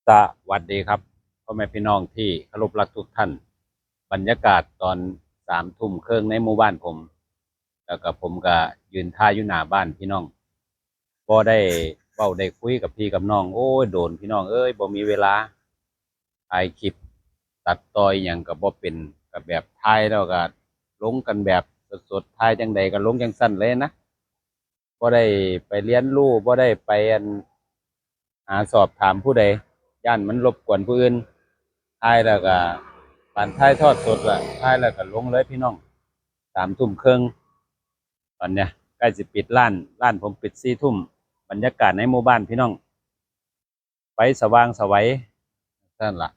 ສະຫວັດດີຄັບ ພໍ່ແມ່ພີ່ນ້ອງທີ່ເຄົາລົບຮັກທຸກທ່ານ. ບັນຍາກາດຕອນສາມທຸ່ມເຄິ່ງໃນໝູ່ບ້ານຜົມ ແລ້ວກໍຜົມກໍຢືນຖ້າຢູ່ໜ້າບ້ານພີ່ນ້ອງ. ບໍ່ໄດ້ເວົ້າໄດ້ຄຸຍກັບພີ່ກັບນ້ອງ ໂອ້ຍ ໂດນພີ່ນ້ອງເອີຍ ບໍ່ມີເວລາ. ຖ່າຍຄລິບຕັດຕໍ່ອີ່ຫຍັງກໍບໍ່ເປັນ ກໍແບບຖ່າຍແລ້ວກໍລົງກັນແບບສົດໆ ຖ່າຍຈັ່ງໃດກໍລົງຈັ່ງຊັ້ນເລີຍນະ. ບໍ່ໄດ້ໄປຮຽນຮູ້ ບໍ່ໄດ້ໄປ ອັນ ຫາສອບຖາມຜູ້ໃດ ຢ້ານມັນລົບກວນຜູ້ອື່ນ. ຖ່າຍແລ້ວກໍ ປານຖ່າຍທອດສົດລະ ຖ່າຍແລ້ວກໍລົງເລີຍພີ່ນ້ອງ. ສາມທຸ່ມເຄິ່ງ ຕອນເນີ້ຍໃກ້ຊິປິດຮ້ານ ຮ້ານຜົມປິດສີ່ທຸ່ມ. ບັນຍາກາດໃນໝູ່ບ້ານພີ່ນ້ອງ ໄຟສະຫວ່າງສະໄຫວ ຊັ້ນລະ.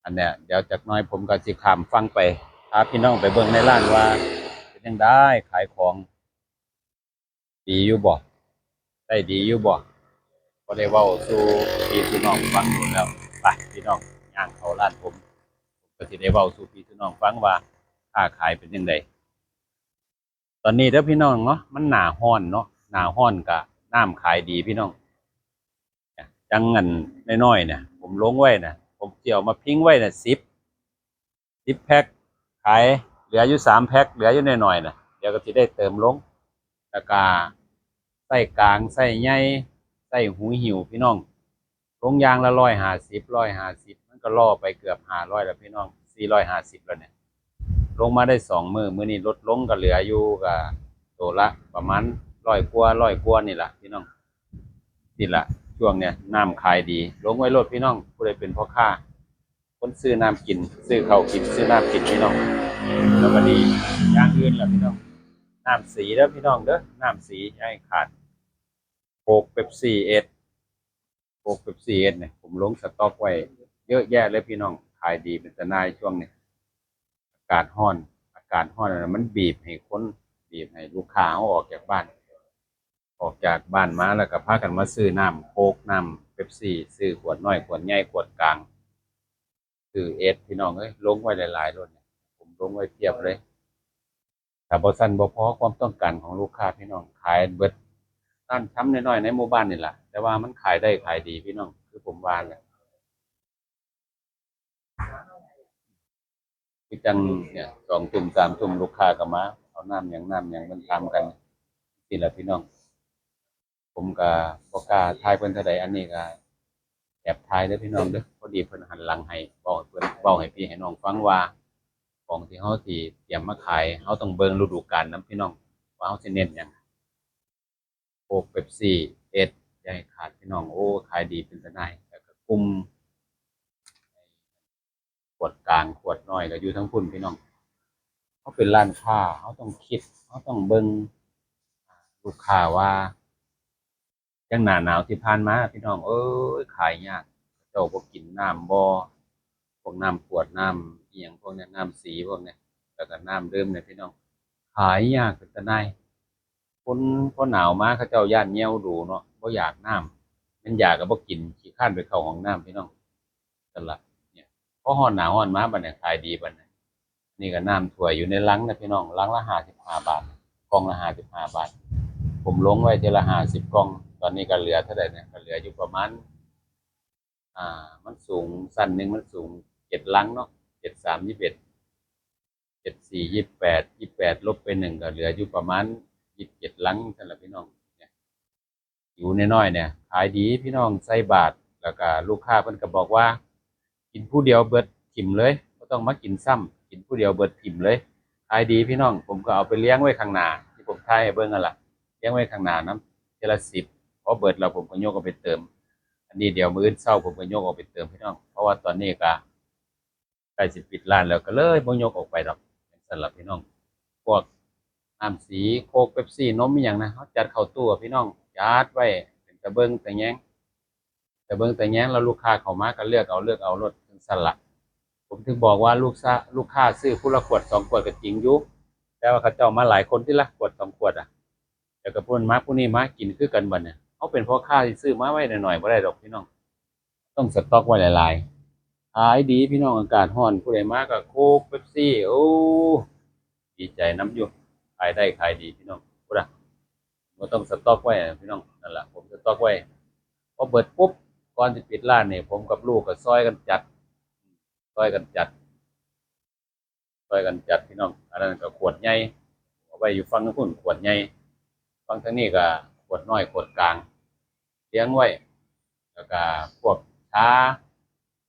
ອັນເນີ້ຍ ດຽວຈັກໜ້ອຍຜົມກໍຊິຂ້າມຝັ່ງໄປ ພາພີ່ນ້ອງໄປເບິ່ງໃນຮ້ານວ່າເປັນຈັ່ງໃດ ຂາຍຂອງດີຢູ່ບໍ່ ໄດ້ດີຢູ່ບໍ່. ບໍ່ໄດ້ເວົ້າສູ່ພີ່ສູ່ນ້ອງຟັງໂດນແລ້ວ. ໄປພີ່ນ້ອງ ຍ່າງເຂົ້າຮ້ານຜົມ ກໍຊິໄດ້ເວົ້າສູ່ພີ່ສູ່ນ້ອງຟັງວ່າຄ້າຂາຍເປັນຈັ່ງໃດ. ຕອນນີ້ເດີພີ່ນ້ອງເນາະ ມັນໜ້າຮ້ອນເນາະ ໜ້າຮ້ອນກະນ້ຳຂາຍດີພີ່ນ້ອງ. ຈັ່ງອັນນ້ອຍໆນະ ຜົມລົງໄວ້ນະ ຜົມຊິເອົາມາພິງໄວ້ນະ ສິບ ສິບແພັກ ຂາຍເຫຼືອຢູ່ສາມແພັກ ເຫຼືອຢູ່ນ້ອຍໆນະ ດຽວກໍຊິໄດ້ເຕີມລົງ. ແລ້ວກະໄຊກາງ ໄຊໃຫຍ່ ໄຊຫູຫິ້ວພີ່ນ້ອງ ລົງຢ່າງລະຮ້ອຍຫ້າສິບ ຮ້ອຍຫ້າສິບ ມັນກໍລໍໄປເກືອບຫ້າຮ້ອຍແລ້ວພີ່ນ້ອງ ສີ່ຮ້ອຍຫ້າສິບແລ້ວເນຍ. ລົງມາໄດ້ສອງມື້ ມື້ນີ້ລົດລົງກໍເຫຼືອຢູ່ ກໍໂຕລະປະມານຮ້ອຍກວ່າ ຮ້ອຍກວ່ານີ້ລະພີ່ນ້ອງ. ນີ້ລະ ຊ່ວງເນີ້ຍນ້ຳຂາຍດີ ລົງໄວ້ໂລດພີ່ນ້ອງ ຜູ້ໃດເປັນພໍ່ຄ້າ ຄົນຊື້ນ້ຳກິນ ຊື້ເຂົ້າກິນ ຊື້ນ້ຳກິນພີ່ນ້ອງ ແລ້ວກໍດີ. ຢ່າງອື່ນລະພີ່ນ້ອງ ນ້ຳສີເດີພີ່ນ້ອງເດີ ນ້ຳສີຢ່າໃຫ້ຂາດ. ໂຄກເປັບຊີເອສ ໂຄກເປັບຊີເອສນີ້ ຜົມລົງສະຕັອກໄວ້ເຍອະແຍະເລີຍພີ່ນ້ອງ ຂາຍດີເປັນຕາໜ່າຍຊ່ວງນີ້. ອາກາດຮ້ອນ ອາກາດຮ້ອນນັ້ນມັນບີບໃຫ້ຄົນ ບີບໃຫ້ລູກຄ້າເຮົາອອກຈາກບ້ານ ອອກຈາກບ້ານມາແລ້ວກໍພາກັນມາຊື້ນ້ຳໂຄກ ນ້ຳເປັບຊີ ຊື້ຂວດນ້ອຍ ຂວດໃຫຍ່ ຂວດກາງ ຊື້ເອສ ພີ່ນ້ອງເອີຍ ລົງໄວ້ຫຼາຍໆໂລດ. ຜົມລົງໄວ້ພຽບເລີຍ ຖ້າບໍ່ຊັ້ນບໍ່ພໍຄວາມຕ້ອງການຂອງລູກຄ້າພີ່ນ້ອງ ຂາຍເບິດ. ຮ້ານຊຳນ້ອຍໆໃນໝູ່ບ້ານນີ້ລະ ແຕ່ວ່າມັນຂາຍໄດ້ຂາຍດີພີ່ນ້ອງ ຄືຜົມວ່າແຫຼະ. ຄືຈັ່ງເນຍ ສອງທຸ່ມ ສາມທຸ່ມ ລູກຄ້າກໍມາເອົານ້ຳຫຍັງ ນ້ຳຫຍັງ ມັນຖາມກັນຊີ້ລະພີ່ນ້ອງ. ຜົມກໍບໍ່ກ້າຖ່າຍເພິ່ນເທົ່າໃດ ອັນນີ້ກໍແອບຖ່າຍເດີພີ່ນ້ອງເດີ ພໍດີເພິ່ນຫັນຫຼັງໃຫ້ ເວົ້າໃຫ້ເພິ່ນ ເວົ້າໃຫ້ພີ່ໃຫ້ນ້ອງຟັງວ່າ ຂອງທີ່ເຮົາຊິຕຽມມາຂາຍ ເຮົາຕ້ອງເບິ່ງລະດູການນຳພີ່ນ້ອງ ວ່າເຮົາຊິເນັ້ນຫຍັງ. ໂຄກເປັບຊີເອສ ຢ່າໃຫ້ຂາດພີ່ນ້ອງ ໂອ້ ຂາຍດີເປັນຕາໜ່າຍ. ແລ້ວກໍກຸ່ມ ຂວດກາງຂວດນ້ອຍກໍຢູ່ທາງພຸ້ນພີ່ນ້ອງ. ເຮົາເປັນຮ້ານຄ້າ ເຮົາຕ້ອງຄິດ ເຮົາຕ້ອງເບິ່ງລູກຄ້າວ່າ ຢ່າງໜ້າໜາວທີ່ຜ່ານມາພີ່ນ້ອງເອີຍ ຂາຍຍາກ ເຂົາເຈົ້າບໍ່ກິນນ້ຳບໍ່ ພວກນ້ຳຂວດ ນ້ຳອີ່ຫຍັງພວກນີ້ ນ້ຳສີພວກນີ້ ແລ້ວກໍນ້ຳດື່ມນີ້ພີ່ນ້ອງ ຂາຍຍາກເປັນຕາໜ່າຍ. ຄົນ ພໍໜາວມາເຂົາເຈົ້າຢ້ານຍ່ຽວດູເນາະ ບໍ່ຢາກນ້ຳ ແມ່ນຢາກໍບໍ່ກິນ ຂີ້ຄ້ານໄປເຂົ້າຫ້ອງນ້ຳພີ່ນ້ອງ. ນັ້ນລະ ເນຍ ພໍຮ້ອນໜ້າຮ້ອນມາບັດນີ້ຂາຍດີບັດນີ້. ນີ້ກໍນ້ຳຖ້ວຍຢູ່ໃນລັງນະພີ່ນ້ອງ ລັງລະຫ້າສິບຫ້າບາດ ກ່ອງລະຫ້າສິບຫ້າບາດ. ຜົມລົງໄວ້ເທື່ອລະຫ້າສິບກ່ອງ ຕອນນີ້ກໍເຫຼືອເທົ່າໃດນະ ກໍເຫຼືອຢູ່ປະມານ ອ່າ ມັນສູງ ຊັ້ນໜຶ່ງມັນສູງເຈັດລັງເນາະ ເຈັດສາມ ຍີ່ສິບເອັດ ເຈັດສີ່ ຍີ່ສິບແປດ ຍີ່ສິບແປດລົບໄປໜຶ່ງ ກໍເຫຼືອຢູ່ປະມານຍີ່ສິບເຈັດລັງຊັ້ນລະພີ່ນ້ອງ. ເນຍ ຢູ່ນ້ອຍໆເນຍຂາຍດີພີ່ນ້ອງ ໃສ່ບາດ ແລ້ວກໍລູກຄ້າເພິ່ນກໍບອກວ່າ ກິນຜູ້ດຽວເບິດຖິ້ມເລີຍ ບໍ່ຕ້ອງມາກິນຊ້ຳ ກິນຜູ້ດຽວເບິດຖິ້ມເລີຍ ຂາຍດີພີ່ນ້ອງ. ຜົມກໍເອົາໄປລຽງໄວ້ຂ້າງໜ້າ ທີ່ຜົມຖ່າຍໃຫ້ເບິ່ງຫັ້ນລະ ລຽງໄວ້ຂ້າງໜ້ານຳ ເທື່ອລະສິບ ພໍເບິດແລ້ວຜົມກໍຍົກອອກໄປເຕີມ. ອັນນີ້ດຽວມື້ອື່ນເຊົ້າຜົມກໍຍົກອອກໄປເຕີມພີ່ນ້ອງ ເພາະວ່າຕອນນີ້ກໍ ໃກ້ຊິປິດຮ້ານແລ້ວ ກໍເລີຍບໍ່ຍົກອອກໄປດອກ. ຈັ່ງຊັ້ນລະພີ່ນ້ອງ ພວກນ້ຳສີ ໂຄກ ເປັບຊີ ນົມອີ່ຫຍັງນະ ເຮົາຈັດເຂົ້າຕູ້ພີ່ນ້ອງ ຈັດໄວ້ເປັນຕາເບິ່ງຕາແຍງ ຕາເບິ່ງຕາແຍງ ແລ້ວລູກຄ້າເຂົ້າມາກໍເລືອກເອົາ ເລືອກເອົາໂລດ ຈັ່ງຊັ້ນລະ. ຜົມເຖິງບອກວ່າລູກຄ້າ ລູກຄ້າຊື້ຜູ້ລະຂວດສອງຂວດກໍຈິງຢູ່ ແຕ່ວ່າເຂົາເຈົ້າມາຫຼາຍຄົນຕິລະ ຂວດສອງຂວດອະ ແລ້ວກໍຜູ້ນັ້ນມາຜູ້ນີ້ມາ ກິນຄືກັນບັດນີ້. ເຮົາເປັນພໍ່ຄ້າຊິຊື້ມາໄວ້ໜ້ອຍໆບໍ່ໄດ້ດອກພີ່ນ້ອງ ຕ້ອງສະຕັອກໄວ້ຫຼາຍໆ ຂາຍດີພີ່ນ້ອງ. ອາກາດຮ້ອນ ຜູ້ໃດມາກໍໂຄກ ເປັບຊີ ໂອ້ ດີໃຈນຳຢູ່ ຂາຍໄດ້ຂາຍດີພີ່ນ້ອງ. ພຸ້ນນະ ບໍ່ຕ້ອງສະຕັອກໄວ້ນະພີ່ນ້ອງ. ນັ້ນລະ ຜົມສະຕັອກໄວ້ ພໍເບິດປຸບ ໂຄ ກ່ອນຊິປິດຮ້ານນີ້ ຜົມກັບລູກກໍຊ່ອຍກັນຈັດ ຊ່ອຍກັນຈັດ ຊ່ອຍກັນຈັດພີ່ນ້ອງ. ອັນນັ້ນກໍຂວດໃຫຍ່ ເອົາໄວ້ຢູ່ຝັ່ງທາງພຸ້ນ ຂວດໃຫຍ່ ຝັ່ງທາງນີ້ກໍຂວດນ້ອຍ ຂວດກາງ ລຽງໄວ້. ແລ້ວກໍພວກຊາ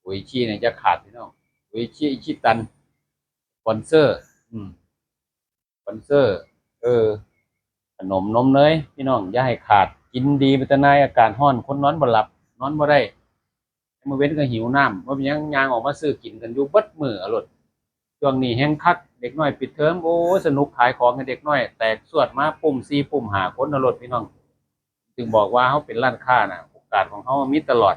ໂອອິຊິນີ້ຢ່າຂາດພີ່ນ້ອງ ໂອອິຊິ ອິຊິຕັນ ສະປອນເຊີ ອືມ ສະປອນເຊີ ເອີ ຂະໜົມນົມເນີຍພີ່ນ້ອງ ຢ່າໃຫ້ຂາດ ກິນດີເປັນຕານາຍ. ອາກາດຮ້ອນ ຄົນນອນບໍ່ຫຼັບ ນອນບໍ່ໄດ້ ມື້ເວັນກໍຫິວນ້ຳ ບໍ່ເປັນຫຍັງ ຍ່າງອອກມາຊື້ກິນກັນຢູ່ເບິດມື້ເອົາໂລດ. ຊ່ວງນີ້ແຮ່ງຄັກ ເດັກນ້ອຍປິດເທີມ ໂອ້ຍ ສະໜຸກ ຂາຍຂອງໃຫ້ເດັກນ້ອຍ ແຕກຊວດມາປຸ້ມສີ່ປຸ້ມຫ້າຄົນເອົາໂລດພີ່ນ້ອງ. ຈຶ່ງບອກວ່າເຮົາເປັນຮ້ານຄ້ານະ ໂອກາດຂອງເຮົາມີຕະຫຼອດ.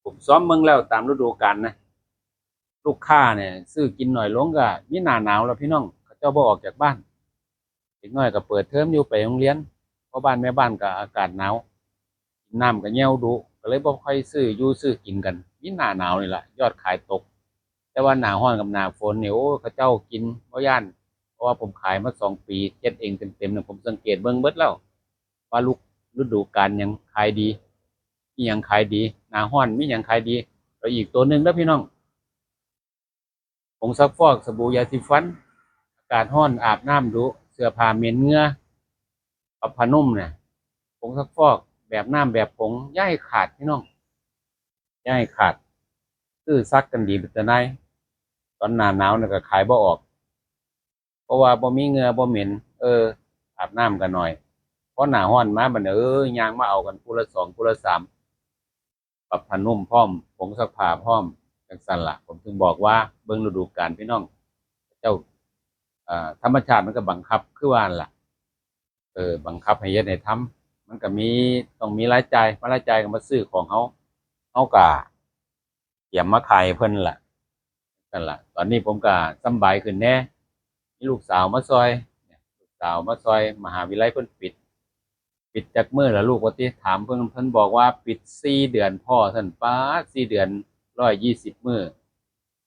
ຜົມຊອມເບິ່ງແລ້ວຕາມລະດູການນະ ລູກຄ້ານີ້ຊື້ກິນໜ້ອຍລົງ ກໍມີໜ້າໜາວແລ້ວພີ່ນ້ອງ ເຂົາເຈົ້າບໍ່ອອກຈາກບ້ານ. ເດັກນ້ອຍກໍເປີດເທີມຢູ່ ໄປໂຮງຮຽນ ພໍ່ບ້ານແມ່ບ້ານກໍອາກາດໜາວ ກິນນ້ຳກໍແຍ່ວດຸ ກໍເລີຍບໍ່ຄ່ອຍຊື້ຢູ່ຊື້ກິນກັນ. ມີໜ້າໜາວນີ້ລະ ຍອດຂາຍຕົກ. ແຕ່ວ່າໜ້າຮ້ອນກັບໜ້າຝົນນີ້ ໂອ້ ເຂົາເຈົ້າກິນບໍ່ຢ້ານ ເພາະວ່າຜົມຂາຍມາສອງປີ ເຮັດເອງເຕັມໆນະ ຜົມສັງເກດເບິ່ງເບິດແລ້ວ ວ່າລຸກ ລະດູການຫຍັງຂາຍດີ ອີຫຍັງຂາຍດີ ໜ້າຮ້ອນມີຫຍັງຂາຍດີ. ແລ້ວອີກໂຕໜຶ່ງເດີພີ່ນ້ອງ ຜົງຊັກຟອກ ສະບູ ຢາສີຟັນ ອາກາດຮ້ອນອາບນ້ຳດຸ ເສື້ອຜ້າເໝັນເຫື່ອ ປັບຜ້ານຸ່ມນະ ຜົງຊັກຟອກແບບນ້ຳແບບຜົງ ຢ່າໃຫ້ຂາດພີ່ນ້ອງ ຢ່າໃຫ້ຂາດ. ຄືຊັກກັນດີເປັນຕານາຍ ຕອນໜ້າໜາວນີ້ກໍຂາຍບໍ່ອອກ ເພາະວ່າບໍ່ມີເຫື່ອບໍ່ເໝັນ ເອີ ອາບນ້ຳກໍໜ້ອຍ. ພໍໜ້າຮ້ອນມາບັດນີ້ ເອີ ຍ່າງມາເອົາກັນຜູ້ລະສອງຜູ້ລະສາມ ປັບຜ້ານຸ່ມພ້ອມ ຜົງຊັກຜ້າພ້ອມ ຈັ່ງຊັ້ນລະ. ຜົມຈຶ່ງບອກວ່າເບິ່ງລະດູການພີ່ນ້ອງ ເຈົ້າ ເອີ ທຳມະຊາດມັນກໍບັງຄັບຄືວ່າຫັ້ນລະ ເອີ ບັງຄັບໃຫ້ເຮັດໃຫ້ທຳ ມັນກໍມີ ຕ້ອງມີລາຍຈ່າຍ ມາລາຍຈ່າຍກໍມາຊື້ຂອງເຮົາ ເຮົາກໍຕຽມມາຂາຍໃຫ້ເພິ່ນລະ ຊັ້ນລະ. ຕອນນີ້ຜົມກໍສຳບາຍຂຶ້ນແດ່ ມີລູກສາວມາຊ່ອຍ ລູກສາວມາຊ່ອຍ ມະຫາວິໄລເພິ່ນປິດ ປິດຈັກມື້ລະລູກ ວ່າຕິ ຖາມເພິ່ນ ເພິ່ນບອກວ່າປິດສີ່ເດືອນພໍ້ຊັ້ນ. ປາດ ສີ່ເດືອນ ຮ້ອຍຊາວມື້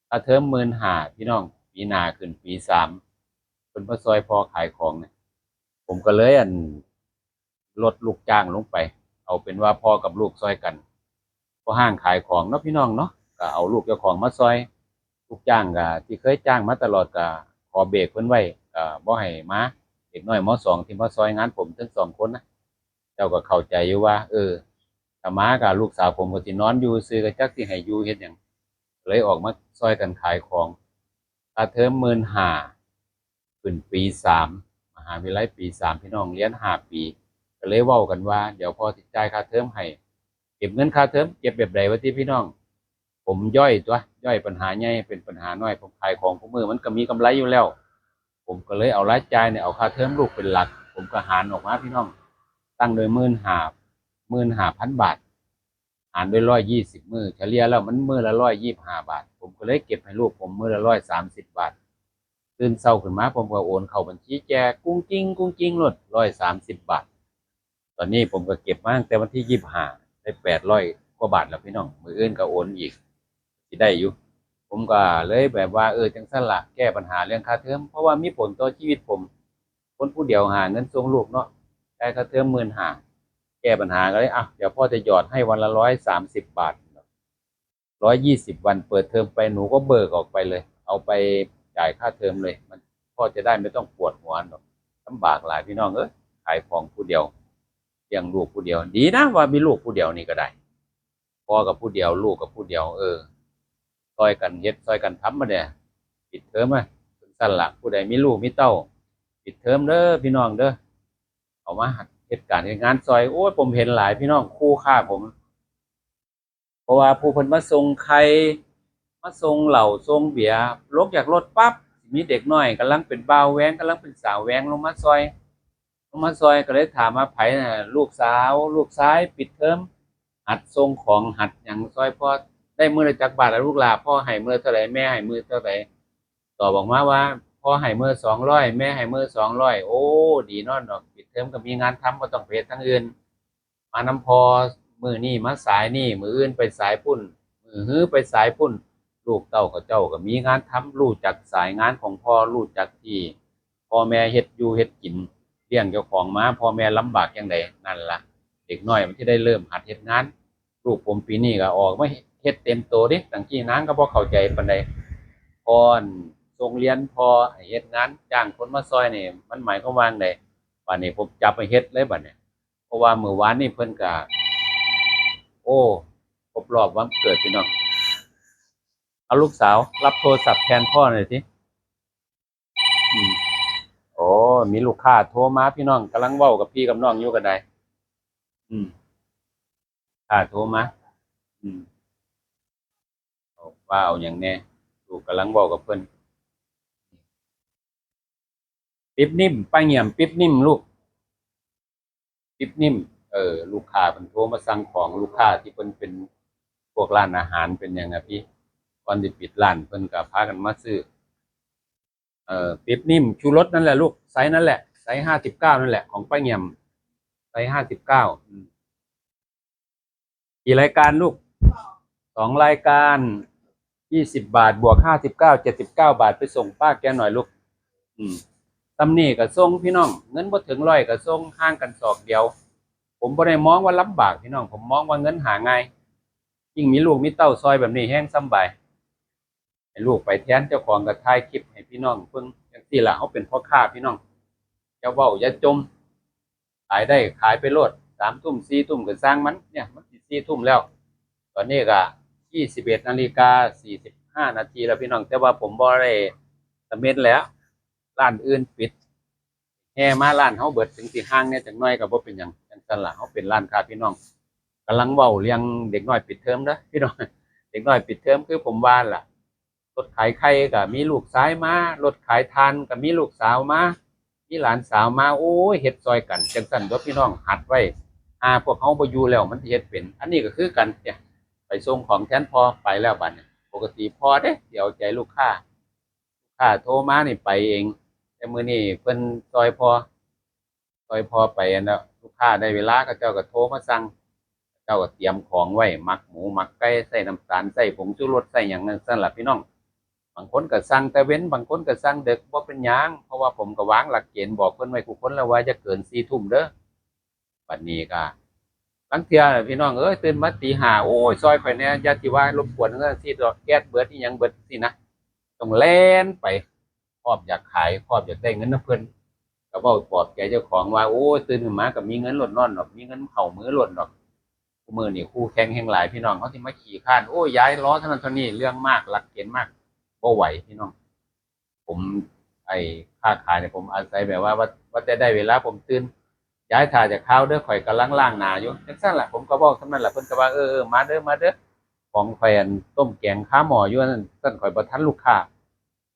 ຄ່າເທີມໝື່ນຫ້າ ພີ່ນ້ອງ ປີໜ້າຂຶ້ນປີສາມ ເພິ່ນມາຊ່ອຍພໍ່ຂາຍຂອງນີ້. ຜົມກໍເລີຍ ອັນ ລົດລູກຈ້າງລົງໄປ ເອົາເປັນວ່າພໍ່ກັບລູກຊ່ອຍກັນ ພໍ່ຫ້າງຂາຍຂອງເນາະ ພີ່ນ້ອງເນາະ ກໍເອົາລູກເຈົ້າຂອງມາຊ່ອຍ. ລູກຈ້າງກໍທີ່ເຄີຍຈ້າງມາຕະຫຼອດ ກໍຂໍເບກເພິ່ນໄວ້ ກໍບໍ່ໃຫ້ມາ. ເດັກນ້ອຍ ມ.ສອງ ທີ່ມາຊ່ອຍງານຜົມທັງສອງຄົນນະ ເຈົ້າກໍເຂົ້າໃຈຢູ່ວ່າ ເອີ ຖ້າມາກໍລູກສາວຜົມກໍຊິນອນຢູ່ຊື່ ກໍຈັກຊິໃຫ້ຢູ່ເຮັດຫຍັງ ເລີຍອອກມາຊ່ອຍກັນຂາຍຂອງ. ຄ່າເທີມໝື່ນຫ້າ ຂຶ້ນປີສາມ ມະຫາວິໄລປີສາມ ພີ່ນ້ອງ ຮຽນຫ້າປີ ກໍເລີຍເວົ້າກັນວ່າ ດຽວພໍ່ຊິຈ່າຍຄ່າເທີມໃຫ້ ເກັບເງິນຄ່າເທີມ ເກັບແບບໃດວະຕິພີ່ນ້ອງ? ຜົມຍ່ອຍຕົວະ ຍ່ອຍປັນຫາໃຫຍ່ເປັນປັນຫານ້ອຍ. ຜົມຂາຍຂອງຄູ່ມື້ມັນກໍມີກຳໄລຢູ່ແລ້ວ ຜົມກໍເລີຍເອົາລາຍຈ່າຍນີ້ ເອົາຄ່າເທີມລູກເປັນຫຼັກ ຜົມກໍຫານອອກມາພີ່ນ້ອງ ຕັ້ງໂດຍໝື່ນຫ້າ ໝື່ນຫ້າພັນບາດ ຫານດ້ວຍຮ້ອຍຊາວມື້ ສະເລ່ຍແລ້ວມັນມື້ລະຮ້ອຍຊາວຫ້າບາດ. ຜົມກໍເລີຍເກັບໃຫ້ລູກຜົມມື້ລະຮ້ອຍຊາວບາດ ຕື່ນເຊົ້າຂຶ້ນມາ ຜົມກໍໂອນເຂົ້າບັນຊີແຈ ກຸ້ງກິ້ງກຸ້ງກິ້ງໂລດ ຮ້ອຍຊາວບາດ. ຕອນນີ້ຜົມກໍເກັບມາຕັ້ງແຕ່ວັນທີຊາວຫ້າ ໄດ້ແປດຮ້ອຍກວ່າບາດແລ້ວພີ່ນ້ອງ ມື້ອື່ນກໍໂອນອີກ ຊິໄດ້ຢູ່. ຜົມກໍເລີຍແບບວ່າ ເອີ ຈັ່ງຊັ້ນລະ ແກ້ບັນຫາເລື່ອງຄ່າເທີມ ເພາະວ່າມີຜົນຕໍ່ຊີວິດຜົມ ຄົນຜູ້ດຽວຫາເງິນສົ່ງລູກເນາະ ຈ່າຍຄ່າເທີມໝື່ນຫ້າ ແກ້ບັນຫາກໍເລີຍ ເອົາ ດຽວພໍ່ຈະຫຍອດໃຫ້ວັນລະຮ້ອຍຊາວບາດ ຮ້ອຍຊາວວັນ ເປີດເທີມໄປ ໜູກໍເບີກອອກໄປເລີຍ ເອົາໄປຈ່າຍຄ່າເທີມເລີຍ ມັນພໍຈະໄດ້ ບໍ່ຕ້ອງປວດຫົວດອກ. ລຳບາກຫຼາຍພີ່ນ້ອງເອີຍ ຂາຍຂອງຜູ້ດຽວ ລ້ຽງລູກຜູ້ດຽວ. ດີນະວ່າມີລູກຜູ້ດຽວນີ້ກໍໄດ້ ພໍ່ກໍຜູ້ດຽວ ລູກກໍຜູ້ດຽວ ເອີ ຊ່ອຍກັນເຮັດ ຊ່ອຍກັນທຳ ບັດນີ້ປິດເທີມ ຈັ່ງຊັ້ນລະ ຜູ້ໃດມີລູກມີເຕົ້າ ປິດເທີມເດີພີ່ນ້ອງເດີ ເຂົ້າມາເຮັດການເຮັດງານຊ່ອຍ. ໂອ້ຍ ຜົມເຫັນຫຼາຍພີ່ນ້ອງ ຄູ່ຄ້າຜົມ ເພາະວ່າຜູ້ເພິ່ນມາສົ່ງໄຂ່ ມາສົ່ງເຫຼົ້າ ສົ່ງເບຍ ລົງຈາກລົດປັບ ມີເດັກນ້ອຍກຳລັງເປັນບ່າວແວງ ກຳລັງເປັນສາວແວງ ລົງມາຊ່ອຍ ລົງມາຊ່ອຍ ກໍເລີຍຖາມວ່າໃຜນະ ລູກສາວ ລູກຊາຍ ປິດເທີມ ຫັດສົ່ງຂອງ ຫັດຫຍັງຊ່ອຍພໍ່ ໄດ້ມື້ລະຈັກບາດລະລູກຫຼ້າ ພໍ່ໃຫ້ມື້ເທົ່າໃດ ແມ່ໃຫ້ມື້ເທົ່າໃດ ຕອບອອກມາວ່າ ພໍ່ໃຫ້ມື້ລະສອງຮ້ອຍ ແມ່ໃຫ້ມື້ລະສອງຮ້ອຍ. ໂອ້ ດີເນາະ ດອກ ປິດເທີມກໍມີງານທຳ ບໍ່ຕ້ອງໄປເຮັດທາງອື່ນ ມານຳພໍ່ ມື້ນີ້ມາສາຍນີ້ ມື້ອື່ນໄປສາຍພຸ້ນ ມື້ຮືໄປສາຍພຸ້ນ. ລູກເຕົ້າເຂົາເຈົ້າກໍມີງານທຳ ຮູ້ຈັກສາຍງານຂອງພໍ່ ຮູ້ຈັກທີ່ພໍ່ແມ່ເຮັດຢູ່ເຮັດກິນ ລ້ຽງເຈົ້າຂອງມາ ພໍ່ແມ່ລຳບາກຈັ່ງໃດ. ນັ້ນລະ ເດັກນ້ອຍມັນຊິໄດ້ເລີ່ມຫັດເຮັດງານ ລູກຜົມປີນີ້ກໍອອກມາເຮັດເຕັມໂຕເດ້. ຕັ້ງກີ້ນາງກໍບໍ່ເຂົ້າໃຈປານໃດ, ພອນສົ່ງຮຽນ ພໍໃຫ້ເຮັດງານ ຈ້າງຄົນມາຊ່ອຍນີ້ ມັນໝາຍຄວາມວ່າຈັ່ງໃດ? ບາດນີ້ຜົມຈັບໃຫ້ເຮັດເລີຍບາດນີ້. ເພາະວ່າມື້ວານນີ້ເພິ່ນກໍ ໂອ້ ຄົບຮອບວັນເກີດພີ່ນ້ອງ. ເອົາ ລູກສາວ ຮັບໂທລະສັບແທນພໍ່ໜ່ອຍຕິ. ອືມ ໂອ້ ມີລູກຄ້າໂທມາພີ່ນ້ອງ, ກຳລັງເວົ້າກັບພີ່ກັບນ້ອງຢູ່ກໍໄດ້. ອືມ ຄ້າໂທມາ. ອືມ ເອົາ ວ່າເອົາຫຍັງແດ່? ລູກກຳລັງເວົ້າກັບເພິ່ນ. ປິບນິ້ມ ປ້າຫງຽມ ປິບນິ້ມລູກ ປິບນິ້ມ. ເອີ ລູກຄ້າເພິ່ນໂທມາສັ່ງຂອງ, ລູກຄ້າທີ່ເພິ່ນເປັນພວກຮ້ານອາຫານເປັນຫຍັງນະພີ່, ກ່ອນຊິປິດຮ້ານເພິ່ນກໍພາກັນມາຊື້. ເອີ ປິບນິ້ມ ຊູລົດນັ້ນແຫຼະລູກ, ໄຊນັ້ນແຫຼະ ໄຊຫ້າສິບເກົ້ານັ້ນແຫຼະ ຂອງປ້າຫງຽມ ໄຊຫ້າສິບເກົ້າ. ອືມ กี่รายการลูก? สองรายการ ยี่สิบบาท บวกห้าสิบเก้า เจ็ดสิบเก้าบาท ไปส่งป้าแกหน่อยลูก. อืม ส่ำนี้ก็ส่งพี่น้อง เงินบ่ถึงร้อยก็ส่ง ห่างกันศอกเดียว. ผมบ่ได้มองว่าลำบากพี่น้อง ผมมองว่าเงินหาง่าย ยิ่งมีลูกมีเต้าซอยแบบนี้แฮงสำบาย. ให้ลูกไปแทน เจ้าของก็ถ่ายคลิปให้พี่น้องเบิ่ง จั่งซี้ล่ะ เฮาเป็นพ่อค้าพี่น้อง อย่าเว้าอย่าจ่ม ขายได้ขายไปโลด สามทุ่ม สี่ทุ่มก็ซ่างมัน เนี่ย มันสิสี่ทุ่มแล้ว ตอนนี้ก็ยี่สิบเอ็ดนาฬิกาสี่สิบห้านาทีแล้วพี่น้อง แต่ว่าผมบ่ได้ตะเม็ดแล้ว ร้านอื่นปิด แห่มาร้านเฮาเบิด ถึงสิห่างแหน่จักหน่อยก็บ่เป็นหยัง จั่งซั้นล่ะ เฮาเป็นร้านค้าพี่น้อง กำลังเว้าเรื่องเด็กน้อยปิดเทอมเด้อพี่น้อง เด็กน้อยปิดเทอมคือผมว่าล่ะ รถขายไข่ก็มีลูกชายมา รถขายถ่านก็มีลูกสาวมา มีหลานสาวมา โอ้ย เฮ็ดซอยกัน จั่งซั้นตั๊วพี่น้อง หัดไว้ ห่าพวกเฮาบ่อยู่แล้ว มันสิเฮ็ดเป็น อันนี้ก็คือกัน เนี่ย ไปส่งของแทนพ่อ ไปแล้วบัดนี้ ปกติพ่อเด้ สิเอาใจลูกค้า ลูกค้าโทรมานี่ไปเอง แต่มื้อนี้เพิ่นซอยพ่อ ซอยพ่อไปนั่นแหละ ลูกค้าได้เวลา เขาเจ้าก็โทรมาสั่ง เขาเจ้าก็เตรียมของไว้ หมักหมู หมักไก่ ใส่น้ำตาล ใส่ผงชูรส ใส่หยังจั่งซั้นล่ะพี่น้อง บางคนก็สั่งแต่เว็น บางคนก็สั่งดึก บ่เป็นหยัง เพราะว่าผมก็วางหลักเกณฑ์บอกเพิ่นไว้คู่คนแล้วว่าอย่าเกินสี่ทุ่มเด้อ บัดนี้ก็ ลางเทื่อพี่น้องเอ้ย ตื่นมาตีห้า โอ้ย ซอยข่อยแหน่ อย่าสิว่ารบกวนจั่งซี้ดอก แก๊สเบิด อีหยังเบิดจั่งซี้นะ ต้องแล่นไป พร้อมอยากขาย พร้อมอยากได้เงินนำเพิ่น ก็เว้าปลอบใจเจ้าของว่า โอ้ย ตื่นขึ้นมาก็มีเงินโลดนอนดอก มีเงินเข้ามือโลดดอก คุมื้อนี้คู่แข่งแฮ่งหลายพี่น้อง เฮาสิมาขี้คร้าน โอ้ย ยายรอเท่านั้นเท่านี้ เรื่องมาก หลักเกณฑ์มาก บ่ไหวพี่น้อง ผม ไอ้ ค้าขายเนี่ย ผมอาศัยแบบว่า ว่า ว่าแต่ได้เวลาผมตื่น ยายถ่าจักคราวเด้อ ข้อยกำลังล้างหน้าอยู่ จั่งซั้นล่ะ ผมก็เว้าส่ำนั้นล่ะ เพิ่นก็ว่า เออ เออ มาเด้อ มาเด้อ ของข้อยอันต้มแกงคาหม้ออยู่นั่น ซั้นข้อยบ่ทันลูกค้า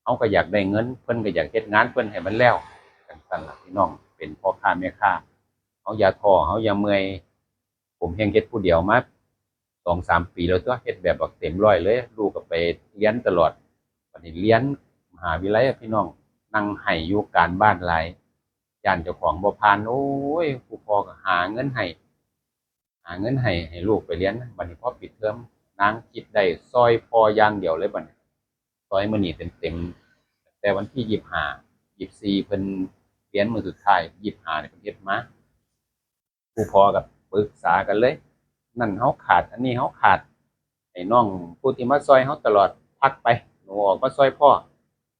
เฮาก็อยากได้เงิน เพิ่นก็อยากเฮ็ดงานเพิ่นให้มันแล้ว จั่งซั้นล่ะพี่น้อง เป็นพ่อค้าแม่ค้า เฮาอย่าท้อ เฮาอย่าเมื่อย ผมแฮ่งเฮ็ดผู้เดียวมาสองสามปีแล้วตั๊ว เฮ็ดแบบบักเต็มร้อยเลย ลูกก็ไปเรียนตลอด บัดนี้เรียนมหาวิทยาลัยอะพี่น้อง นั่งไห้อยู่การบ้านหลาย ย้านเจ้าของบ่ผ่าน โอ้ย ผู้พ่อก็หาเงินให้ หาเงินให้ ให้ลูกไปเรียน บัดนี้พอปิดเทอม นางคิดได้ซอยพ่ออย่างเดียวเลยบัดนี้ ซอยมื้อนี้เต็มๆ ตั้งแต่วันที่ยี่สิบห้า ยี่สิบสี่ เพิ่นเรียนมื้อสุดท้าย ยี่สิบห้า นี่เพิ่นเฮ็ดมา ผู้พ่อก็ปรึกษากันเลย นั่นเฮาขาด อันนี้เฮาขาด ให้น้องผู้ที่มาซอยเฮาตลอดพักไป หนูออกมาซอยพ่อ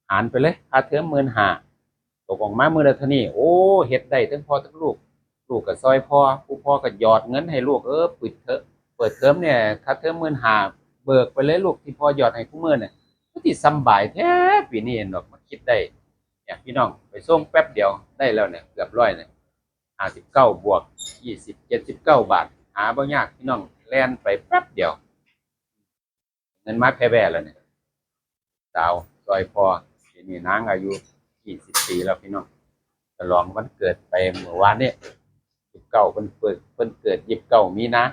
หารไปเลย ค่าเทอมหมื่นห้า ตกออกมามื้อละเท่านี้ โอ้ เฮ็ดได้ทั้งพ่อทั้งลูก ลูกก็ซอยพ่อ ผู้พ่อก็หยอดเงินให้ลูก เออ เปิดเทอม เปิดเทอมเนี่ย ค่าเทอมหมื่นห้า เบิกไปเลยลูก ที่พ่อหยอดให้คุมื้อเนี่ย คือสิสำบายแท้ปีนี้ดอก มาคิดได้ เนี่ยพี่น้อง ไปส่งแป๊บเดียวได้แล้วเนี่ย เกือบร้อยเนี่ย ห้าสิบเก้าบวกยี่สิบ เจ็ดสิบเก้าบาท หาบ่ยากพี่น้อง แล่นไปแป๊บเดียว เงินมาแผ่ๆ แล้วเนี่ย สาวซอยพ่อ ปีนี้นางอายุยี่สิบปีแล้วพี่น้อง ฉลองวันเกิดไปเมื่อวานนี้ ยี่สิบเก้า เพิ่นเกิด เพิ่นเกิดยี่สิบเก้ามีนา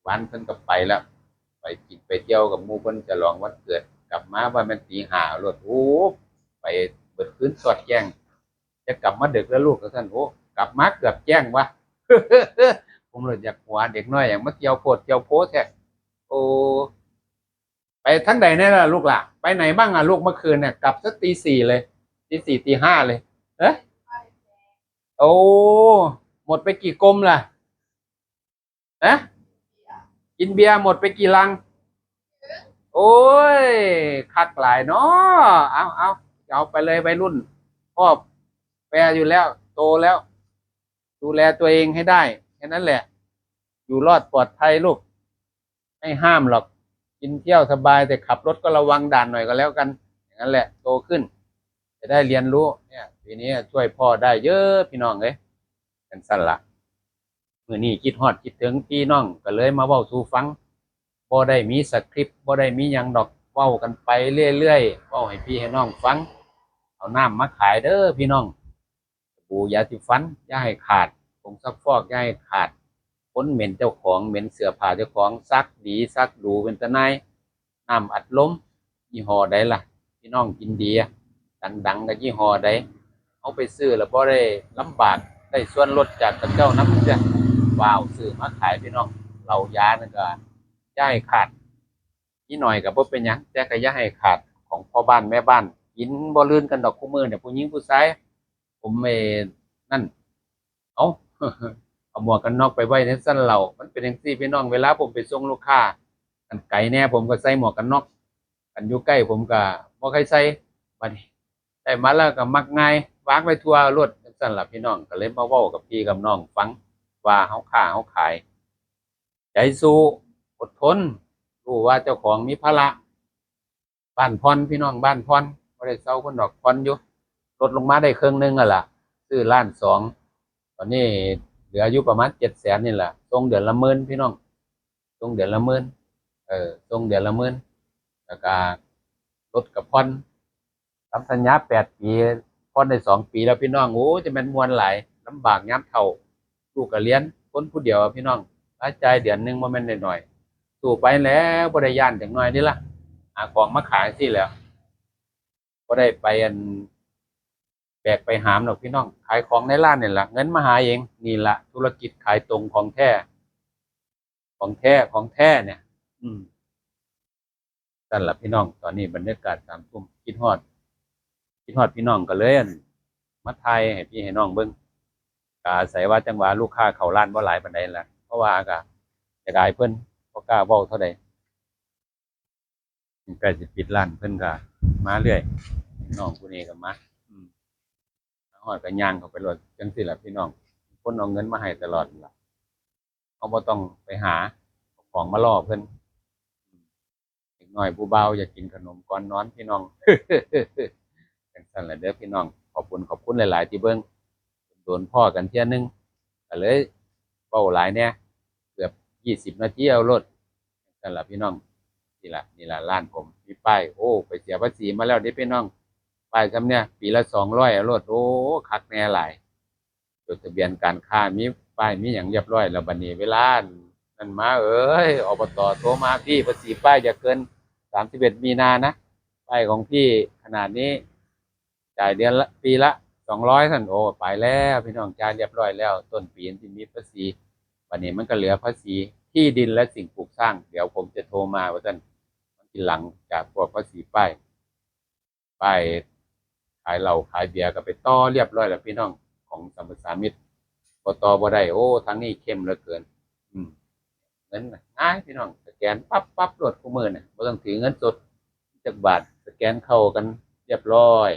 วันเพิ่นก็ไปแล้ว ไปกินไปเที่ยวกับหมู่เพิ่น ฉลองวันเกิด กลับมาว่าแม่นตีห้าโลด โอ้ ไปเบิดคืนสอดแจ้ง จะกลับมาดึกแล้วลูก ว่าซั่น โอ้ กลับมาเกือบแจ้งวะ ผมเลยอยากหัว เด็กน้อยอยากมาเที่ยวโพดเที่ยวโพแท้ โอ้ ไปทางใดแน่ล่ะลูกหล่ะ ไปไหนบ้างอ่ะลูก เมื่อคืนเนี่ย กลับซะตีสี่เลย ตีสี่ตีห้าเลย เอ๊ะ โอ้ หมดไปกี่กลมล่ะ ฮะ เ ກິນເບຍໝົດໄປກີ່ລັງ? ໂອ້ຍ ຄັກຫຼາຍເນາະ. ເອົາ ເອົາ ເອົາໄປເລີຍໄວລຸ້ນ ພໍ່ແປຢູ່ແລ້ວ ໂຕແລ້ວ ດູແລຕົວເອງໃຫ້ໄດ້ ແຄ່ນັ້ນແຫຼະ ຢູ່ລອດປອດໄພລູກ. ໄມ່ຫ້າມຫຼອກ ກິນທ່ຽວສະບາຍ ແຕ່ຂັບລົດກໍລະວັງດ່ານໜ້ອຍກໍແລ້ວກັນ ຢ່າງນັ້ນແຫຼະ ໂຕຂຶ້ນຈະໄດ້ຮຽນຮູ້. ເນຍ ປີນີ້ຊ່ວຍພໍ່ໄດ້ເຢີພີ່ນ້ອງເອີຍ ຈັ່ງຊັ້ນລະ. ມື້ນີ້ຄິດຮອດຄິດເຖິງພີ່ນ້ອງ ກໍເລີຍມາເວົ້າສູ່ຟັງ. ບໍ່ໄດ້ມີສະຄຣິບ ບໍ່ໄດ້ມີຫຍັງດອກ ເວົ້າກັນໄປເລື້ອຍໆ ເວົ້າໃຫ້ພີ່ໃຫ້ນ້ອງຟັງ. ເອົານ້ຳມາຂາຍເດີພີ່ນ້ອງ ສະບູ ຢາສີຟັນຢ່າໃຫ້ຂາດ ຜົງຊັກຟອກຢ່າໃຫ້ຂາດ. ຄົນເໝັນເຈົ້າຂອງ ເໝັນເສື້ອຜ້າເຈົ້າຂອງ ຊັກດີຊັກດູເປັນຕາໜ່າຍ. ນ້ຳອັດລົມ ຍີ່ຫໍ້ໃດລະ ພີ່ນ້ອງກິນດີ ດັງໆ ກໍຍີ່ຫໍ້ໃດ ເຮົາໄປຊື້ແລ້ວບໍ່ໄດ້ລຳບາກ ໄດ້ສ່ວນລົດຈາກເຂົາເຈົ້ານຳເທື່ອ. ວ້າວ ຊື້ມາຂາຍພີ່ນ້ອງ. ເຫຼົ້າຢານັ້ນກໍຢ່າໃຫ້ຂາດ ມີໜ້ອຍກໍບໍ່ເປັນຫຍັງ ແຕ່ກໍຢ່າໃຫ້ຂາດ ຂອງພໍ່ບ້ານແມ່ບ້ານ ກິນບໍ່ລື່ນກັນດອກ. ຄູ່ມື້ນີ້ຜູ້ຍິງຜູ້ຊາຍ ຜົມ ເອີ ນັ້ນ ເອົາ ເອົາໝວກກັນນັອກໄປໄວ້ໃນຊັ້ນເຫຼົ້າ. ມັນເປັນຈັ່ງຊີ້ພີ່ນ້ອງ ເວລາຜົມໄປສົ່ງລູກຄ້າ ຄັນໄກແດ່ຜົມກໍໃສ່ໝວກກັນນັອກ ຄັນຢູ່ໃກ້ຜົມກໍບໍ່ຄ່ອຍໃສ່. ບັດນີ້ໄດ້ມາແລ້ວກໍມັກງ່າຍ ວາງໄວ້ທົ່ວໂລດ ຈັ່ງຊັ້ນລະພີ່ນ້ອງ. ກໍເລີຍມາເວົ້າກັບພີ່ກັບນ້ອງຟັງວ່າ ເຮົາຄ້າເຮົາຂາຍ ໃຈສູ້ ອົດທົນ ຮູ້ວ່າເຈົ້າຂອງມີພາລະ. ບ້ານຜ່ອນພີ່ນ້ອງ ບ້ານຜ່ອນ ບໍ່ໄດ້ເຊົ່າເພິ່ນດອກ ຜ່ອນຢູ່ ລົດລົງມາໄດ້ເຄິ່ງໜຶ່ງຫັ້ນລະ ຊື້ລ້ານສອງ ຕອນນີ້ເຫຼືອຢູ່ປະມານເຈັດແສນນີ້ລະ. ສົ່ງເດືອນລະໝື່ນພີ່ນ້ອງ ສົ່ງເດືອນລະໝື່ນ ເອີ ສົ່ງເດືອນລະໝື່ນ ແລ້ວກະລົດກະຜ່ອນ ຕາມສັນຍາແປດປີ ຜ່ອນໄດ້ສອງປີແລ້ວພີ່ນ້ອງ. ໂອ້ ຈະແມ່ນມ່ວນຫຼາຍ ລຳບາກຍາມເຖົ້າ ລູກກະຮຽນ ຄົນຜູ້ດຽວພີ່ນ້ອງ ລາຍຈ່າຍເດືອນໜຶ່ງບໍ່ແມ່ນນ້ອຍໆ. ສູ້ໄປແລ້ວ ບໍ່ໄດ້ຢ້ານຈັກໜ້ອຍເດ້ລະ ຫາຂອງມາຂາຍຈັ່ງຊີ້ແຫຼ້ວ ບໍ່ໄດ້ໄປອັນ ແບກໄປຫາມດອກພີ່ນ້ອງ ຂາຍຂອງໃນຮ້ານນີ້ລະ ເງິນມາຫາເອງ. ນີ້ລະທຸລະກິດຂາຍຕົງຂອງແທ້ ຂອງແທ້ ຂອງແທ້ເນຍ ອືມ. ຊັ້ນລະພີ່ນ້ອງ ຕອນນີ້ບັນຍາກາດສາມທຸ່ມ ຄິດຮອດ ຄິດຮອດພີ່ນ້ອງ ກໍເລີຍ ອັນ ມາຖ່າຍໃຫ້ພີ່ໃຫ້ນ້ອງເບິ່ງ. ກໍອາໄສວ່າຈັງຫວະລູກຄ້າເຂົ້າຮ້ານບໍ່ຫຼາຍປານໃດລະ ເພາະວ່າກໍເສຍດາຍເພິ່ນ ບໍ່ກ້າເວົ້າເທົ່າໃດ. ໃກ້ຊິປິດຮ້ານ ເພິ່ນກໍມາເລື້ອຍ ນ້ອງຜູ້ນີ້ກໍມາ ອືມ ມາຮອດກໍຍ່າງເຂົ້າໄປໂລດ. ຈັ່ງຊີ້ລະພີ່ນ້ອງ ຄົນເອົາເງິນມາໃຫ້ຕະຫຼອດລະ ເຮົາບໍ່ຕ້ອງໄປຫາເອົາຂອງມາຫຼໍ່ເພິ່ນ. ເດັກນ້ອຍຜູ້ບ່າວຢາກກິນຂະໜົມກ່ອນນອນພີ່ນ້ອງ ຈັ່ງຊັ້ນລະເດີພີ່ນ້ອງ. ຂອບຄຸນ ຂອບຄຸນຫຼາຍໆທີ່ເບິ່ງ ໂດນພໍ້ກັນເທື່ອໜຶ່ງ ກໍເລີຍເວົ້າຫຼາຍແດ່ ເກືອບຊາວນາທີເອົາໂລດ ຈັ່ງຊັ້ນລະພີ່ນ້ອງ. ນີ້ລະ ນີ້ລະຮ້ານຜົມ ມີປ້າຍ ໂອ້ ໄປເສຍພາສີມາແລ້ວເດ້ພີ່ນ້ອງ. ປ້າຍສ່ຳເນີ້ຍ ປີລະສອງຮ້ອຍເອົາໂລດ. ໂອ້ ຄັກແນ່ຫຼາຍ ຈົດທະບຽນການຄ້າ ມີປ້າຍມີຫຍັງຮຽບຮ້ອຍແລ້ວ. ບັດນີ້ເວລານັ້ນມາ ເອີຍ ອບຕ ໂທມາ ພີ່ ພາສີປ້າຍຢ່າເກີນສາມສິບເອັດມີນານະ ປ້າຍຂອງພີ່ຂະໜາດນີ້ ຈ່າຍເດືອນລະ ປີລະສອງຮ້ອຍຊັ້ນ. ໂອ້ ໄປແລ້ວພີ່ນ້ອງ ຈ່າຍຮຽບຮ້ອຍແລ້ວ ຕົ້ນປີມັນຊິມີພາສີ. ບັດນີ້ມັນກໍເຫຼືອພາສີທີ່ດິນ ແລະ ສິ່ງປູກສ້າງ ດຽວຜົມຈະໂທມາວ່າຊັ້ນ. ມັນຊິຫຼັງຈາກພວກພາສີປ້າຍ ປ້າຍຂາຍເຫຼົ້າຂາຍເບຍກໍໄປຕໍ່ຮຽບຮ້ອຍແລ້ວພີ່ນ້ອງ ຂອງສຳປະສາມິດ ບໍ່ຕໍ່ບໍ່ໄດ້. ໂອ້ ທາງນີ້ເຂັ້ມເຫຼືອເກີນ ອືມ. ເງິນງ່າຍພີ່ນ້ອງ ສະແກນປັບໆໂລດ ຄູ່ມື້ນະ ບໍ່ຕ້ອງຖືເງິນສົດຈັກບາດ ສະແກນເຂົ້າກັນຮຽບຮ້ອຍ.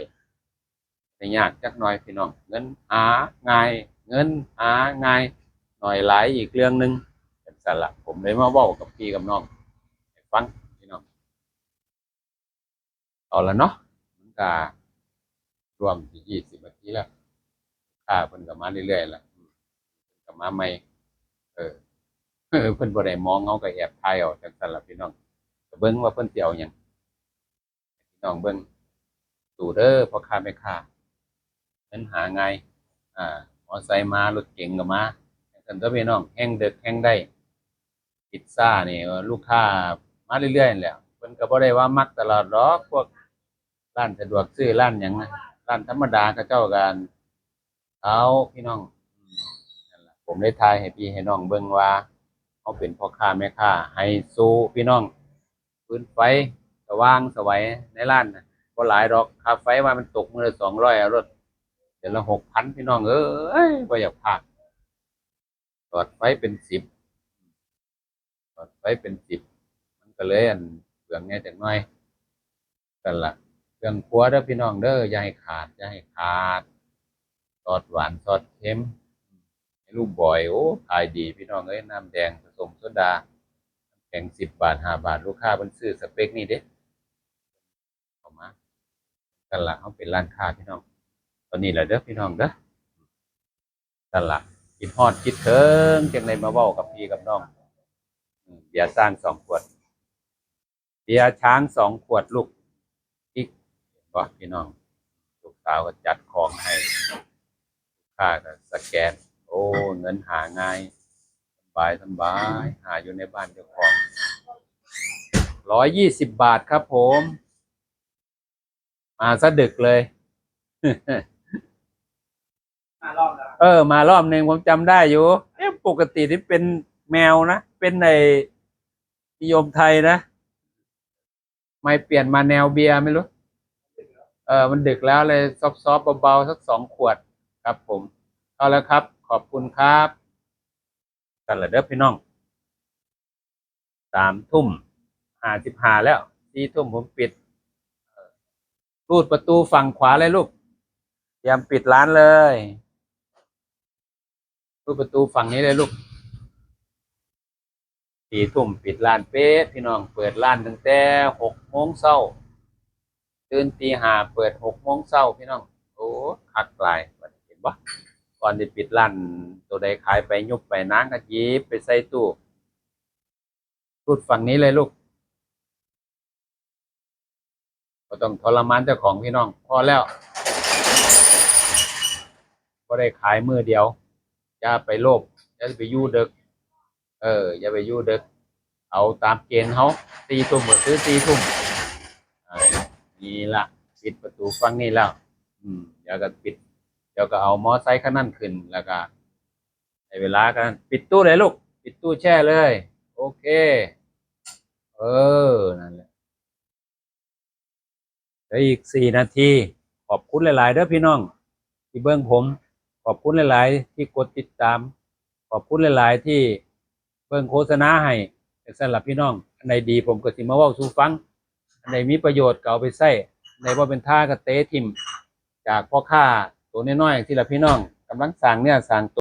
ໄດ້ຍາກຈັກໜ້ອຍພີ່ນ້ອງ ເງິນຫາງ່າຍ ເງິນຫາງ່າຍ ໜ້ອຍຫຼາຍອີກເລື່ອງໜຶ່ງ. ຈັ່ງຊັ້ນລະ ຜົມເລີຍມາເວົ້າກັບພີ່ກັບນ້ອງໃຫ້ຟັງພີ່ນ້ອງ. ເອົາລະເນາະ ມັນກະລວມຊິຊາວນາທີແລ້ວ ລູກຄ້າເພິ່ນກໍມາເລື້ອຍໆລະ ເພິ່ນກໍມາໃໝ່ ເອີ ເພິ່ນບໍ່ໄດ້ມອງ ເຮົາກໍແອບຖ່າຍເອົາ. ຈັ່ງຊັ້ນລະພີ່ນ້ອງ ກໍເບິ່ງວ່າເພິ່ນຊິເອົາຫຍັງ ໃຫ້ພີ່ນ້ອງເບິ່ງ ສູ້ເດີພໍ່ຄ້າແມ່ຄ້າ ເງິນຫາງ່າຍ ອາ ມໍໄຊມາ ລົດເກັງກໍມາ ຈັ່ງຊັ້ນຕົວະພີ່ນ້ອງ ແຮ່ງເດິກແຮ່ງໄດ້. ພິດຊານີ້ ເອີ ລູກຄ້າມາເລື້ອຍໆແຫຼະ ເພິ່ນກໍບໍ່ໄດ້ວ່າມັກຕະຫຼອດດອກ ພວກຮ້ານສະດວກຊື້ ຮ້ານຫຍັງນະ ຮ້ານທຳມະດາເຂົາເຈົ້າກໍເອົາພີ່ນ້ອງ. ນັ້ນລະ ຜົມໄດ້ຖ່າຍໃຫ້ພີ່ໃຫ້ນ້ອງເບິ່ງວ່າ ເຮົາເປັນພໍ່ຄ້າແມ່ຄ້າ ໃຫ້ສູ້ພີ່ນ້ອງ. ຟືນໄຟສະຫວ່າງສະໄຫວໃນຮ້ານນະ ບໍ່ຫຼາຍດອກ ຄ່າໄຟວ່າມັນຕົກມື້ລະສອງຮ້ອຍເອົາໂລດ ເດືອນລະຫົກພັນ ພີ່ນ້ອງເອີຍ ບໍ່ຢາກພາກ. ຫຼອດໄຟເປັນສິບ ຫຼອ ໄປເປັນສິບ ມັນກໍເລີຍອັນເປືອງແດ່ຈັກໜ່ອຍ. ນັ້ນລະ ເຄື່ອງຄົວເດີພີ່ນ້ອງເດີ ຢ່າໃຫ້ຂາດ ຢ່າໃຫ້ຂາດ ຊອດຫວານຊອດເຄັມ ໃຫ້ລູກບອຍ. ໂອ້ ຂາຍດີພີ່ນ້ອງເອີຍ ນ້ຳແດງ ນ້ຳສົ້ມໂຊດາ ນ້ຳແຂງສິບບາດ ຫ້າບາດ ລູກຄ້າເພິ່ນຊື້ສະເປັກນີ້ເດ້ ເຂົ້າມາ. ນັ້ນລະ ເຮົາເປັນຮ້ານຄ້າພີ່ນ້ອງ ຕອນນີ້ລະເດີພີ່ນ້ອງເດີ. ນັ້ນລະ ຄິດຮອດຄິດເຖິງ ຈັ່ງໄດ້ມາເວົ້າກັບພີ່ກັບນ້ອງ. ອືມ ເບຍຊ້າງສອງຂວດ ເບຍຊ້າງສອງຂວດລູກ ອີກ ເຫັນບໍ່ພີ່ນ້ອງ? ລູກສາວກໍຈັດຂອງໃຫ້ ລູກຄ້າກໍສະແກນ. ໂອ້ ເງິນຫາງ່າຍ ສະບາຍ ສະບາຍ ຫາຢູ່ໃນບ້ານເຈົ້າຂອງ. ຮ້ອຍຍີ່ສິບບາດຄັບຜົມ. ມາສະດຶກເລີຍ ມາລອບແລ້ວ ເອີ ມາລອບໜຶ່ງ ຜົມຈຳໄດ້ຢູ່. ເອະ ປົກກະຕິນີ້ເປັນແມວນະ ເປັນໄອ້ນິຍົມໄທນະ ໃໝ່ປ່ຽນມາແນວເບຍ ໄມ່ຮູ້. ເອີ ມັນດຶກແລ້ວ ເລີຍຊອບໆ ເບົາໆ ສັກສອງຂວດຄັບຜົມ. ເອົາລະຄັບ ຂອບຄຸນຄັບ. ຊັ້ນລະເດີພີ່ນ້ອງ ສາມທຸ່ມຫ້າສິບຫ້າແລ້ວ ສີ່ທຸ່ມຜົມປິດ. ຮູດປະຕູຝັ່ງຂວາເລີຍລູກ ຕຽມປິດຮ້ານເລີຍ. ຮູດປະຕູຝັ່ງນີ້ເລີຍລູກ. ສີ່ທຸ່ມປິດຮ້ານເປັດພີ່ນ້ອງ ເປີດຮ້ານຕັ້ງແຕ່ຫົກໂມງເຊົ້າ ຕື່ນຕີຫ້າ ເປີດຫົກໂມງເຊົ້າພີ່ນ້ອງ. ໂອ້ ຄັກຫຼາຍ ເຫັນບໍ່? ກ່ອນຊິປິດຮ້ານ ໂຕໃດຂາຍໄປຍຸບໄປ ນາງກໍຫຍິບໄປໃສ່ຕູ້. ຮູດຝັ່ງນີ້ເລີຍລູກ ບໍ່ຕ້ອງທໍລະມານເຈົ້າຂອງພີ່ນ້ອງ ພໍແລ້ວ. ບໍ່ໄດ້ຂາຍມື້ດຽວ ຢ່າໄປໂລບ ຢ່າໄປຢູ່ເດິກ ເອີ ຢ່າໄປຢູ່ເດິກ ເອົາຕາມເກນເຮົາ ສີ່ທຸ່ມກໍຄືສີ່ທຸ່ມ. ເອີ ນີ້ລະ ປິດປະຕູຝັ່ງນີ້ແລ້ວ ອືມ ດຽວກໍປິດ ດຽວກໍເອົາມໍໄຊຄັນນັ້ນຂຶ້ນ ແລ້ວກໍໃຫ້ເວລາກັນ ປິດຕູ້ເລີຍລູກ ປິດຕູ້ແຊ່ເລີຍ. ໂອເຄ ເອີ ນັ້ນແຫຼະ. ເຫຼືອອີກສີ່ນາທີ. ຂອບຄຸນຫຼາຍໆເດີພີ່ນ້ອງທີ່ເບິ່ງຜົມ ຂອບຄຸນຫຼາຍໆທີ່ກົດຕິດຕາມ ຂອບຄຸນຫຼາຍໆທີ່ເບິ່ງໂຄສະນາໃຫ້. ຈັ່ງຊັ້ນລະພີ່ນ້ອງ ອັນໃດດີຜົມກໍຊິມາເວົ້າສູ່ຟັງ ອັນໃດມີປະໂຫຍດກໍເອົາໄປໃຊ້ ອັນໃດບໍ່ເປັນທ່າກໍເຕະຖິ້ມ. ຈາກພໍ່ຄ້າໂຕນ້ອຍໆຈັ່ງຊີ້ລະພີ່ນ້ອງ ກຳລັງສ້າງເນື້ອສ້າງໂຕ.